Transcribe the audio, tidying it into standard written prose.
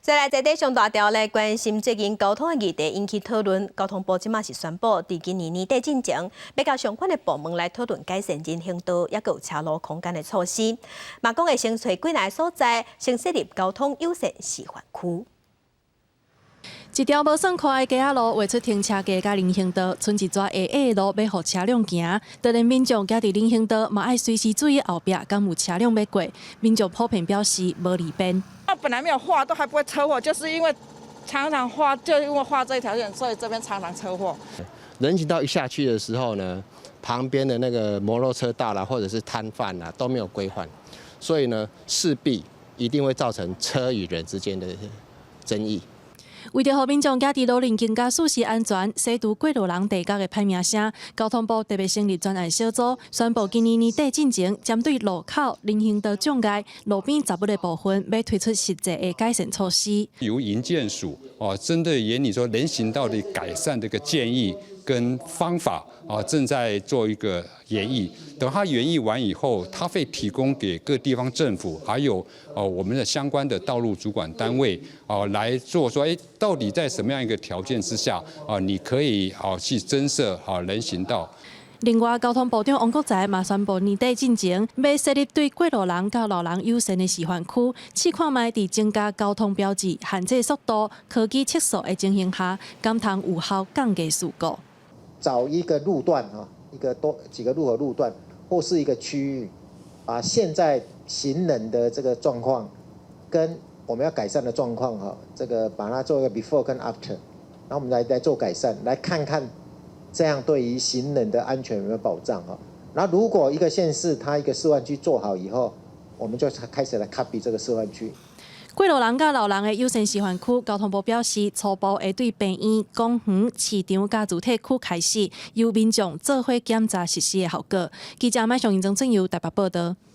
再來在地上大條來關心最近交通的議題引起討論，交通部這馬是宣布，佇今年年底進前，欲佮相關的部門來討論改善人行道抑閣有車路空間的措施。嘛講會先揣幾若个所在，先設立交通優先示範區。一條無算寬的街仔路，畫出停車格佮人行道，賰一逝狹狹的路欲予車輛行。當然民眾行佇人行道，嘛愛隨時注意後壁敢有車輛欲過。民眾普遍表示無利便。本來沒有畫，都還不會車禍，就是因為常常畫，就因為畫這條線，所以這邊常常車禍。人行道一下去的時候呢，旁邊的那個摩托車道啦，或者是攤販啦，都沒有規範，所以呢，勢必一定會造成車與人之間的爭議。為著予民眾行佇路頂更加舒適安全，洗除過路人地角的歹名聲，交通部特別成立專案小組，宣布今年年底進前，針對路口、人行道障礙、路邊雜物的部分，欲推出實際的改善措施。由營建署哦，針對研擬說人行道的改善這個建議跟方法啊，正在做一個研議。等他研議完以後，他會提供給各地方政府，還有哦我們的相關的道路主管單位哦來做說，哎，到底在什麼樣一個條件之下啊，你可以啊去增設啊人行道。另外，交通部長王國材嘛宣布年底進前，欲設立對過路人佮老人友善的示範區，試看覓佇增加交通標誌、限制速度、科技測速的情形下，敢通有效降低事故。找一個路段啊，一個多幾個路口路段，或是一個區域，把現在行人的這個狀況跟我們要改善的狀況哈，這個把它做一個 before 跟 after，然後我們來做改善，來看看這樣對於行人的安全有沒有保障哈。那如果一個縣市它一個示範區做好以後，我們就開始來 copy 這個示範區。過路人佮老人的優先示範區，交通部表示，初步會對病院、公園、市場佮住宅區開始，由民眾做伙檢查實施的效果。記者麥尚英、曾俊佑台北報道。